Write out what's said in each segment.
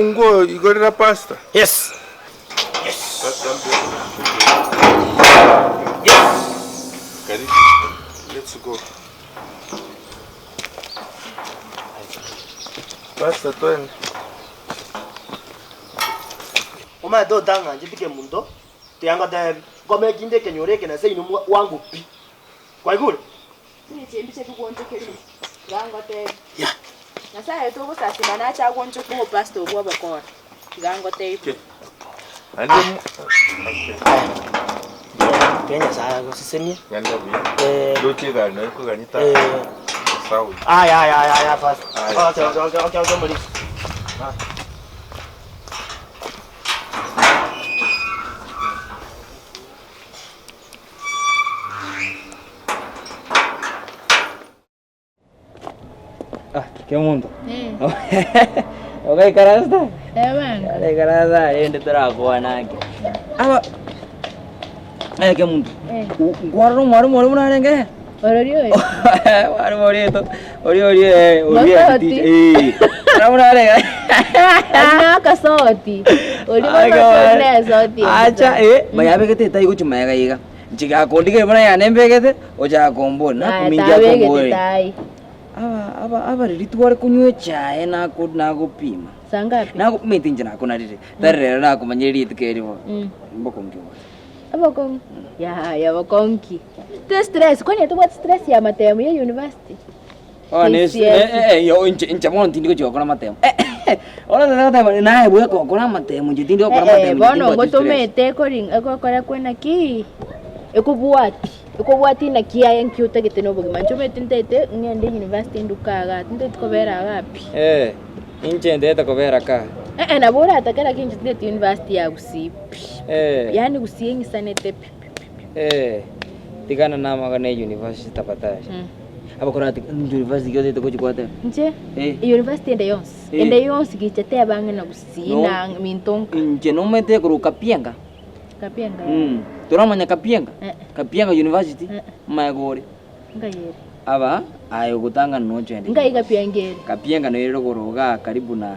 Funguo igorera pastor. Yes. Pastor mbe. Yes. Karibu. Let's go. Pastor twende. Omanyete otang'ancheti kemunto, tiga ngotebi, nkome ekinde ekenyoro eke na seino bwango pi. Kwaigure? Chingichi mbiche bigwonchokeria, tiga ngotebie. Yeah. Nyasaye oito ogosasima nache agwonchoke obopastor obwo obokora, tiga ngotebie. Naende Tiga Nyasaye agosesenie. Genda buya. Eh. Ndoche egari naye ekoganyete Eh. sound. Aya aya aya aya pastor. Aya. Okay okay okay okay okay molisi. Ah. Ah, kemonto. Ogaikaransa? Araikaransa rende torakwana ake. Aba Aye kemonto. Nkwarora omwarimu oria buna arenge? Orori oyo. Mwarimu oria oito, oria oria eh, oria Mosoti. teacher, eh. Rora buna arenge. Ari akasoti. Ori bono ne esoti. Acha eh, bayabegete etai gochia magega iga. Inche gakondigeria buna yane mbegete, ochaka komboria, Aya nakomingia tabegete akomboria. tai. Aba aba abariri tware konywa echae nako nagopima. Saa ngapi? Nagopimete inche nakonarire, tari rero nakomanyire rituko eri bono. Mm. Mbokongi obwate. Obokong'u? Yaya bokong'u ki? Te stress, kwani tobwati stress ya matemo ya university? Oh, ne KCSE. eh, eh, eh, yo inche inche bono tindi gochia gokora amatemo. Bono tata goteba naye bweka gokora amatemo inche tindi gokora Eh, eh, amatemo inche bono timbwati stress. ngotomete ekoring egokora kwena ki? Ekobwati, ekobwati naki aye nki otagete na obogima. Inche omanyete ntaete ng'ende university nduke igaa, tintageti kobera igaa pi. Eh, inche ntagete kobera kaa. Eh eh, nabo oratake lakini inche tintageti university ya gusii pi. Eh. Yaani gusii eng'isanete pi pi pi pi. Eh, tigana na amang'ana ya university tafadhali. Mm. Abakorati university ki otagete gochia gwateba? Inche, Eh. university ende yonsi, Eh. ende yonsi gicha teba ang'e na gusii No. na minto nka. Inche nomanyete korwa Kapienga. Kapienga Mm. Toramanya Kapienga? Eh. Kapienga University? Eh. Omanye kore. Nkai ere? Aba, aye ogotang'ana nochoende. Nkai Kapienga ere? Kapienga noyo ere rogoro igaa karibu na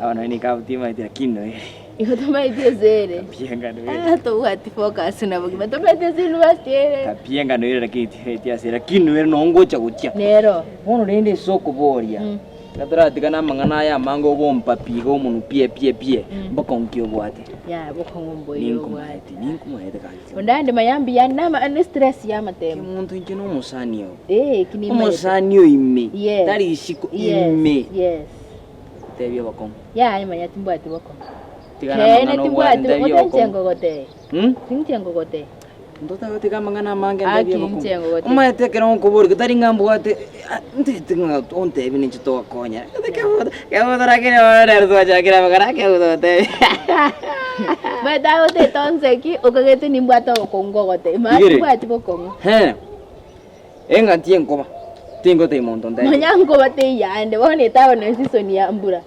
aba nonye nikabu timaeti lakini noyo ere. Igo tomaeti ase ere? Kapienga noyo ere. Ah, tobwati focus na bogima. Tomaeti ase university ere? Kapienga noyo ere lakini timaeti ase ere lakini noyo ere noo ngocha gochia. Nero. Bono rende ase okoboria, Mm. Iga toratigane amang'ana aya amange obompa pi iga omonwe pie pie pie, mbokong'u ki obwate? Yaya bokong'u mboiyo obwate. Ninkomaete, ninkomaete gaki kemonto. Onde ande maya mbuya nama ne stress ya amatemo. Kemonto inche na omosani oo. Eh, eki nimaete. Omosani o ime, Yes. tari isiko, Yes, ime. yes. Tebia obokong'u. Yaya manya timbwati bokong'u. Tigana Keene amang'ana obwate, timbwati ntebie bokong'u. Otenche obokong'u. ngogotebia. Hmm? Tinche ngogotebia. Ntotagotiga amang'ana amange Aki ntebie inche bokong'u. ngogotebia. Omanyete ekero nkoboria tari ng'a mbwate ntete ng'a ontebie ninche togokonya. Kemoto rakini bono nere twachakire amang'ana kemoto gotebia. Omanyete agotete onseki okagete nimbwate obokong'u ngogotebia. Mara Igere. timbwati bokong'u. He, eng'ati enkoba, tingotebia monto ntebie. Nonya nkoba teiyo ande, bono etaba ne season ya mbura.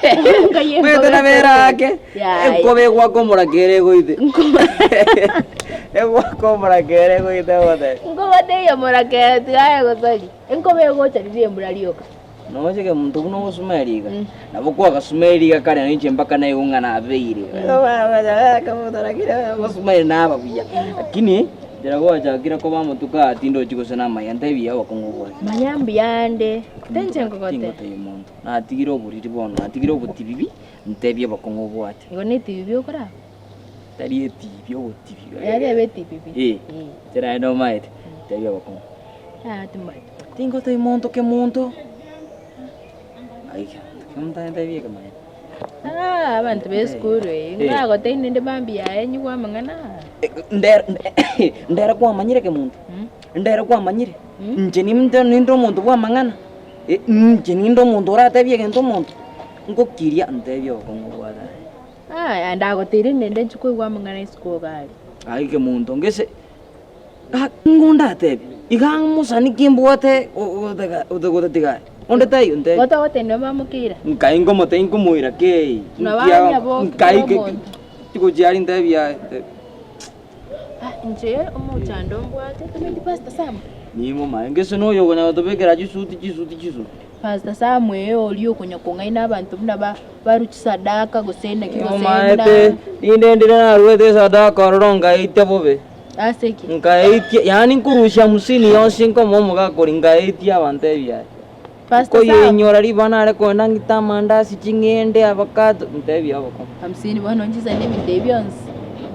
Nkai Omanyete enkoba nabere ake, Yaya. enkoba egwaka omorakera egoite. Egwaka omorakera egoite ogotebia. Nkoba teiyo morakera tiga aye gosari. Enkoba egocha riria embura rioka. Noche kemonto buna ogosuma eriga, nabo kwagasuma eriga kare na inche mpaka naigwe ng'a nabeire. Ogosuma eri naba buya. Lakini nchera gwachakire koba amatuko aya tindochi gose namaya ntebi obokong'u obwate. Manya mbuya ande, tenche nkogote. Tingotebia monto. Natigire oboriri bono, natigire obotibibi, ntebie obokong'u obwate. Igo netibibi okoraba? Tari etibi, obotibibi. Yateba etibibi. Eh, nchera naende omaete, ntebie obokong'u. Yaya timbaeti. Tingotebia monto kemonto, ai kemonto aye ntebie ekemaene. Ah, abanto ba esukuru eye, Eh. ngagotebia nende mambia yaye nyigwe amang'ana aya. Ndere ndere kwamanyire kemonto, Mm. ndere kwamanyire, Mm. inche ninde ninde omonto bwa amang'ana, inche ninde omonto oratebie egento omonto, ngokiria ntebie obokong'u obwate aye. Aya, ndagotebia nende inche koigwa amang'ana isiko iga aria. Ai kemonto ngese. Ng'o ndatebie, Iga mosani ki mbwate gotatiga aye? Onde taiyo ntebie. Gotogotenena bamokeira. Nkai nkomotebia nkomoira kei? Nabo abanya Nkai bo omonto. tigochia aria ntebie aye. Ah, inche omochando mbwate, tomendi Pastor Sam. Nimomae, ngese noyo okonyara gotobekera chisuti chisuti chisuti. Pastor Sam eye oria okonya kong'aina abanto buna ba barue chisadaka gose naki gose buna Omaete, rinde ndire naruete esadaka ororo nkaitia bobe. Ase ki? Nkaitia, yaani nkorusia hamsini yonsi nkomoa omogaka oria, nkaitia abanto ebiaye. Pastor Sam. Nkoyenyora ribana are kogenda ng'ite amandasi, ching'ende, avocado, ntebie obokong'u. Hamsini bono nchisani ebinto ebi bionsi.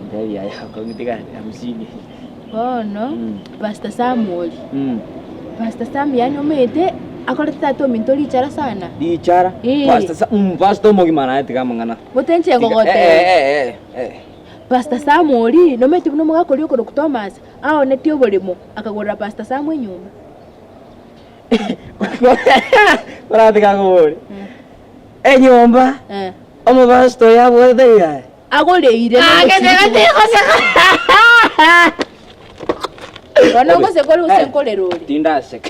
Ntebie aye obokong'u tiga hamsini. Bono Pastor Sam oria, Pastor Sam yaani omanyete akorete tata ominto richara sana. Richara? Eh. Pastor Sam, pastor omogima naye tiga amang'ana. Gotenchia Tiga- gogotebia. eh, eh, eh, eh. Pastor Sam oria, nomanyete buna omogaka oria okorokwa Thomas, aonetie oboremo, akagorera Pastor Sam enyomba. Koratiga akobori, Enyomba Eh. omopastor oyo abwate yaye. Agoreire Bono gose kore gose nkorera ore. Tindaseka,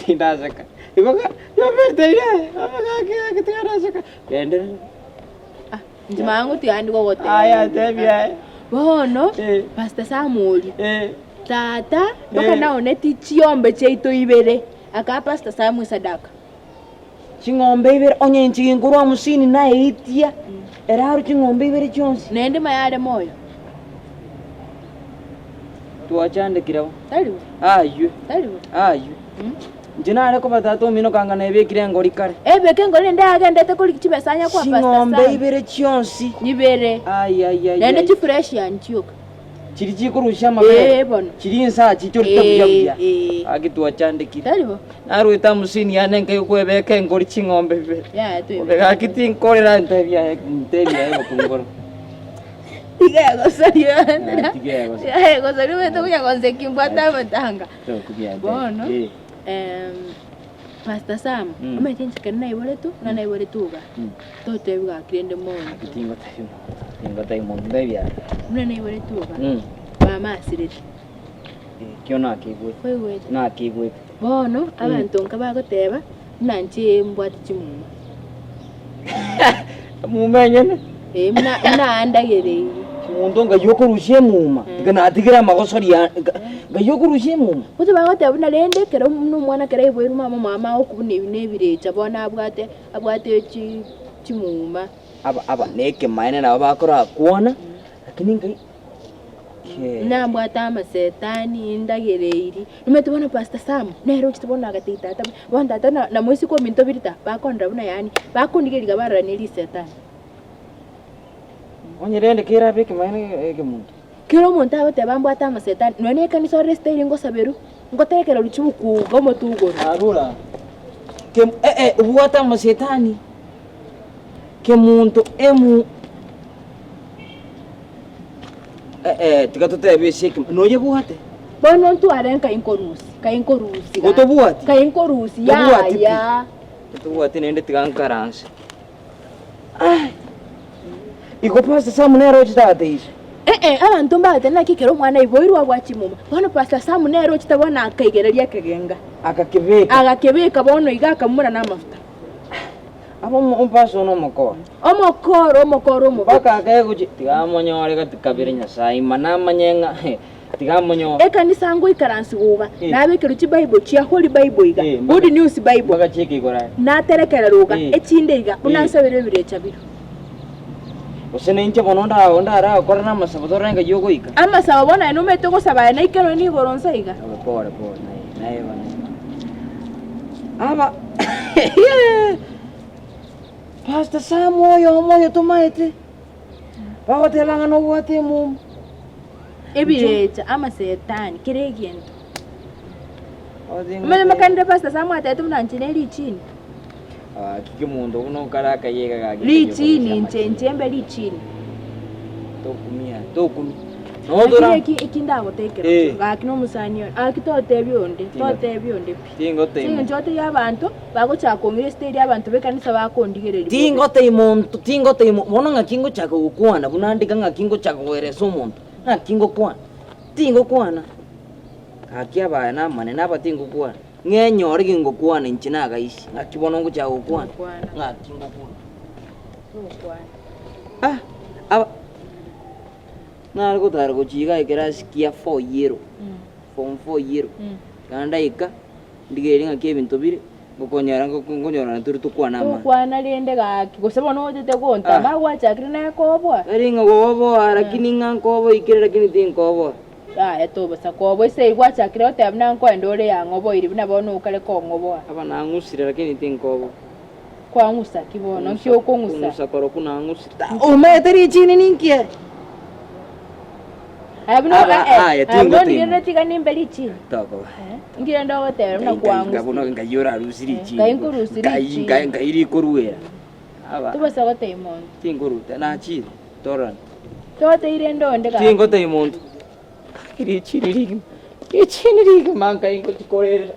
tindaseka. Igo ga yomete yaye, gaki tiga Genderera. Ah, inche mama ngotiga ande gogotebia. Aya tebia aye. Bono, Eh. Pastor Sam oria, Eh. tata mpaka Eh. naoneti chiombe chiaito ibere, akaa Pastor Sam esadaka. Ching'ombe ibere, onye inche ginkorwa hamsini naeitia, ere arwe ching'ombe ibere chionsi. Naende maya are moyo. Twachandekire bo. Tari bo. Aywe. Tari bo. Aywe. Inche nare koba tata omino kanga nebekire engori kare. Ebeke engori naende agendete korigia chibesa anya koa Pastor Ching'ombe Sam. ibere chionsi. Ibere. Ai ai ai. Naende ai. chifresh yani chioka. Chiri chikorusia amabere. Eh bono. Chiri insaa chichorete buya buya. Eh, eh. Gaki twachandekire. Tari bo. Narwete hamsini yane nkaigwa engori ching'ombe ibere. Yaya twebeke. Obe gaki tinkorera ntebia aye ntebia aye gokongora. Tiga egosoria. Ah, tiga egosoria. Tiga egosoria omanyete konya gonseki mbwate amatanga. Bono, Pastor Sam, omanyete inche ekero naiboretwe, buna naiboretwe iga, totebi gaki rende monto. Tingotebi monto, tingotebi monto, ntebi aye. Buna naiboretwe iga, mama asirete. Ekio nakeigwete. Kwaigwete? Nakeigwete. Bono, abanto nka bagoteba, buna inche mbwate chimuma. Emuma enyene. Eh, buna buna andagereirie. Omonto ngai okorusia emuma, iga natigire amagosori a ngai okorusia emuma. Gose bagoteba buna rende ekero buna omwana ekero aiboirwe mama omwabo agokwa buna ebi na ebirecha bono abwate abwate chi chimuma. Aba aba nekemaene nabo bakorakwana, lakini ngai Kee. Nambwate amasetani ndagereiri, nimanyete bono Pastor Sam nere ochete bono agatebia tata buya, bono tata na na moiseke ominto birita, bakondora buna yaani bakondigeria iga barora ne risetani. Onye rende kerabe ekemanyererio ekemonto. Kera omonto agoteba mbwate amasetani, nonya na ekanisa ore esitairi ngosaberwe, ngoterekererwa chibuku iga omotwe igoro. Arora, kem eh eh obwate amasetani, kemonto emu eh eh tiga totebe ase ekemo noyebwate? Bono ntware nkai nkorusia, kai nkorusia Igo tobwati? Kai nkorusia Tobwati pi? yaya. Tobwati naende tiga nkaranse. Ai! Igo Pastor Sam nere ochete agateisa? Eh-eh, abanto mbagete naki ekero omwana aiboirwe abwate chimuma. Bono Pastor Sam nere ochete bono akaigereria ekegenga. Agakebeka. Agakebeka bono iga akamumura na amafuta. Aba omopastor one omokoro. Omokoro, omokoro omobe. Mpaka akaegochia, tiga amonyore gati kabere Nyasaye ima namanye ng'a tiga amonyore. Ekanisa ngoikaransi goga, Eh. nabekerwe chibible chia Holy Bible iga, Eh, mpaka- Good News Bible, Mpaka chieke igoro aye. naterekererwa iga, Eh. echinde iga, buna Eh. nsabere ebirecha bire. Gose nainche bono nda ndaragokore namasabo torore ng'ai ogoika. Amasabo bono aye nomanyete gosaba aya naikerwe nigoro nsa iga. Abe pore pore naye naye naye. Aba Pastor Sam oyomo oyo tomaete, bagoteba ng'a nobwate emuma. Ebirecha, amasetani, kera egento. Omanyete makanire Pastor Sam atebete buna inche ne richini. Gaki omonto buna okare akayega gaki. Richini inche inche mbe richini. Tokumia, tokumia. Notora. Lakini eki eki ndagotekera Eh. gaki na omosani one gaki totebia onde Tingo. totebia onde pi. Tingotebia. Eng'encho otebie abanto bagochaka kong'ira esiteri abanto b'ekanisa bakondigereria bobe. Tingotebia monto, tingotebia mo bono ng'aki ngochaka gokwana buna ndika ng'aki ngochaka koeresa omonto, ng'aki ngokwana, tingokwana. Gaki abaya namanene aba tingokwana, ng'enyore gingokwana inche nagaisia, ng'aki bono ngochaka gokwana, Gokwana. ng'aki ngokwana. Togokwana. Ah, aba nare gotara gochia iga ekerasi kia four yero, form four yero, ekero ndaika, ndigererie ng'aki ebinto bire. Ngokonyora nkonyorana tore tokwane amang'ana. Tokwana rende gaki, gose bono ochete gontama Ah. gwachakire naye koboa? Tari ng'a goboa lakini ng'a nkoboa ikere lakini tinkoboa. Yaya tobosa koboa ase eyio gwachakire goteba buna nkoenda ore yang'oboirie buna bono okare kong'oboa. Aba nang'usire lakini tinkoboa. Kwang'usa ki bono? Nki okong'usa? Kong'usa korokwo nang'usire. Omanyete richini ninki ere? Aya buna Aba, eh, aya, aya tingo buna tingo. ondigerere tiga nimbe richini. Tokoba. Eh, nki rende ogoteba buna Ngai- ngai- kwang'usa? bono ngai orarusie richini. Ngai nkorusie Ngai- richini. ngai- ngai rikoruera. Aba, Tobosa gotebia monto. tinkoruta, nachire, tororane. Togotebia rende onde gaki. Tingotebia monto. Gaki richini rigima, richini rigima ngai ngochikorera.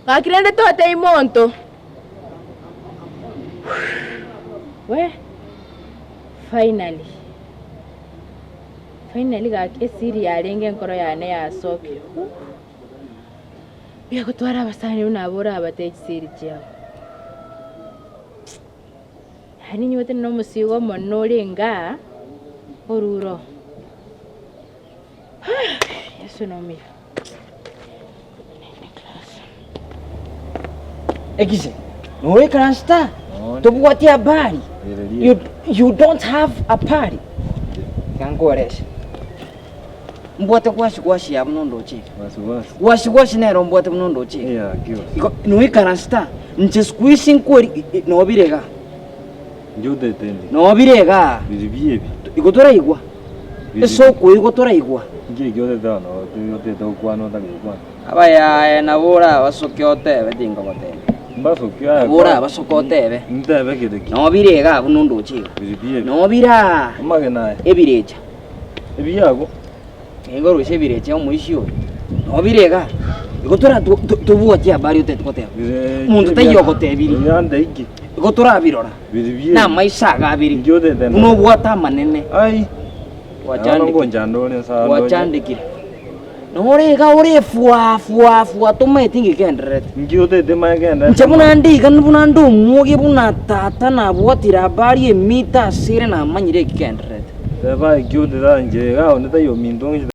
Gaki rende totebia monto. We, finally. Finally gaki esiri yarenge enkoro yane yasokire. Mbuya gotwara abasani buna abwo orabatebie chisiri chiabo. Yaani inywete na omosigo omonene ore igaa, orure oo. Yeso nomuya. Ekise, noikaranse ta, tobwati habari, you, you don't have a party. Iga nkorese. Mbwate gwasi gwasi ya buna ondoche iga. Wasi wasi. Gwasi gwasi nero mbwate buna ondoche iga. Yeah, kios. Igo noikaranse ta, inche siku hizi nkweri nobire iga. Njutete ndi. Nobire igaa. Biri biebi. Igo toraigwa. Ase okoigwa toraigwa. Inki ekio otete bono otete gokwana otari gokwana? Abayaye nabo orabasoke otebe tingogotebia. Mbasoke aye. Nabo orabasoke otebe. Ntebe kere ki? Nobire igaa buna ondoche iga. Biri biebi. Nobire aa. Amagena aya. Ebirecha. Ebiago. Nigo oroche ebirecha omoisia oyo. Nobire igaa. Igo tora tobwati habari otete goteba. Bire Monto taiyo ogotebirie. Ebianda iki. Igo torabirora. Biri biebi. Namaiso aga abere. Inki otete Buna obwate amanene. Ai. Gwachandekire. Ngonchanda ore nsa. Gwachandekire. Nore iga ore fua fua fua tomaeti ng'iki kegendererete. Inki otete mae kegendererete? Inche buna nde iga buna nde omwoge buna tata nabwatire habari emita asere namanyire eki kegendererete. Teba eki otete inche iga onde taiyo ominto ng'echete.